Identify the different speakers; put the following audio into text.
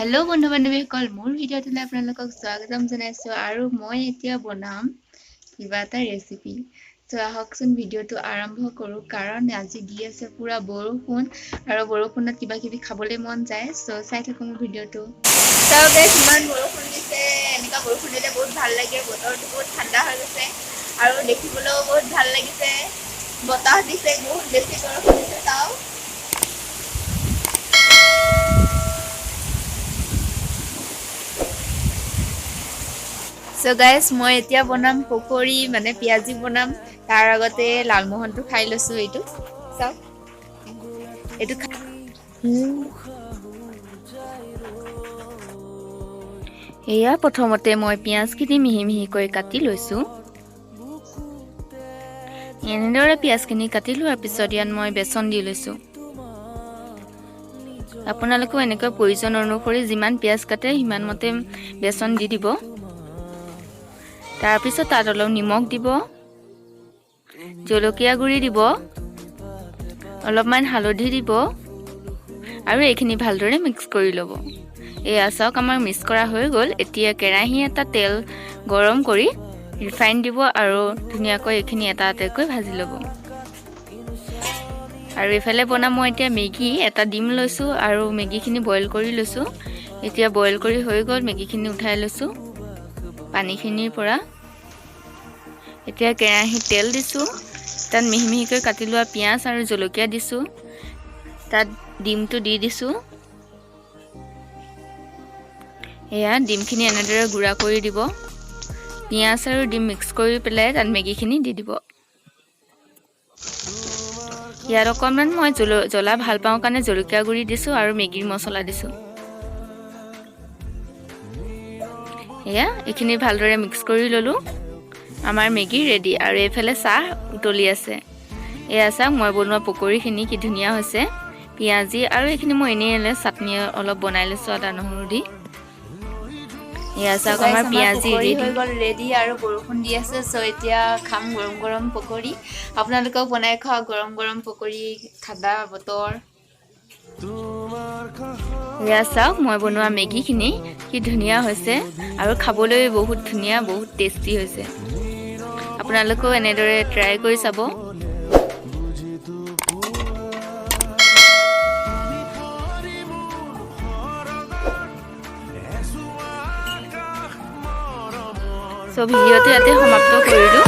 Speaker 1: Hello' বন্ধু বান্ধৱীসকল, মোৰ ভিডিঅ'টোলৈ আপোনালোকক স্বাগতম জনাইছোঁ। আৰু মই এতিয়া বনাম কিবা এটা ৰেচিপি। ত' আহকচোন ভিডিঅ'টো আৰম্ভ কৰোঁ, কাৰণ আজি দি আছে পূৰা বৰষুণ আৰু বৰষুণত কিবা কিবি খাবলৈ মন যায়। চ' চাই থাকোঁ মোৰ ভিডিঅ'টো। চাওক গাইছ, ইমান বৰষুণ দিছে। এনেকুৱা বৰষুণ দিলে বহুত ভাল লাগে। বতৰটো বহুত ঠাণ্ডা হৈ গৈছে আৰু দেখিবলৈও বহুত ভাল লাগিছে। বতাহ দিছে, বহুত বেছি বৰষুণ দিছে, চাওক। চ' গাইজ, মই এতিয়া বনাম পকৰি, মানে পিঁয়াজি বনাম। তাৰ আগতে লালমোহনটো খাই লৈছোঁ। এইটো চাওক, এইটো। এয়া প্ৰথমতে মই পিঁয়াজখিনি মিহি মিহিকৈ কাটি লৈছোঁ। এনেদৰে পিঁয়াজখিনি কাটি লোৱাৰ পিছত ইয়াত মই বেচন দি লৈছোঁ। আপোনালোকেও এনেকৈ প্ৰয়োজন অনুসৰি যিমান পিঁয়াজ কাটে সিমান মতে বেচন দি দিব। তাৰপিছত তাত অলপ নিমখ দিব, জলকীয়া গুড়ি দিব, অলপমান হালধি দিব আৰু এইখিনি ভালদৰে মিক্স কৰি ল'ব। এয়া চাওক, আমাৰ মিক্স কৰা হৈ গ'ল। এতিয়া কেৰাহী এটা তেল গৰম কৰি ৰিফাইন দিব আৰু ধুনীয়াকৈ এইখিনি এটা এটাকৈ ভাজি ল'ব। আৰু এইফালে বনাম মই এতিয়া মেগী। এটা ডিম লৈছোঁ আৰু মেগীখিনি বইল কৰি লৈছোঁ। এতিয়া বইল কৰি হৈ গ'ল, মেগীখিনি উঠাই লৈছোঁ পানীখিনিৰ পৰা। এতিয়া কেৰাহীত তেল দিছোঁ, তাত মিহি মিহিকৈ কাটি লোৱা পিঁয়াজ আৰু জলকীয়া দিছোঁ, তাত ডিমটো দি দিছোঁ। এয়া ডিমখিনি এনেদৰে গুড়া কৰি দিব। পিঁয়াজ আৰু ডিম মিক্স কৰি পেলাই তাত মেগীখিনি দি দিব। ইয়াত অকণমান মই জ্বলা ভাল পাওঁ কাৰণে জলকীয়া গুড়ি দিছোঁ আৰু মেগীৰ মছলা দিছোঁ। এয়া এইখিনি ভালদৰে মিক্স কৰি ল'লোঁ। আমাৰ মেগী ৰেডি। আৰু এইফালে চাহ উতলি আছে। এয়া চাওক, মই বনোৱা পকৰীখিনি কি ধুনীয়া হৈছে, পিঁয়াজি। আৰু এইখিনি মই এনেই এনে চাটনি অলপ বনাই লৈছোঁ আদা নহৰু দি। এয়া চাওক, আমাৰ পিঁয়াজি
Speaker 2: পকৰি
Speaker 1: ৰেডি
Speaker 2: হৈ গ'ল, ৰেডি। আৰু বৰষুণ দি আছে, চ' এতিয়া খাম গৰম গৰম পকৰি। আপোনালোকেও বনাই খাওক গৰম গৰম পকৰি, ঠাণ্ডা বতৰ।
Speaker 1: এয়া চাওক, মই বনোৱা মেগীখিনি কি ধুনীয়া হৈছে আৰু খাবলৈ বহুত ধুনীয়া, বহুত টেষ্টি হৈছে। আপোনালোকেও এনেদৰে ট্ৰাই কৰি চাব। চ' ভিডিঅ'টো ইয়াতে সমাপ্ত কৰিলোঁ।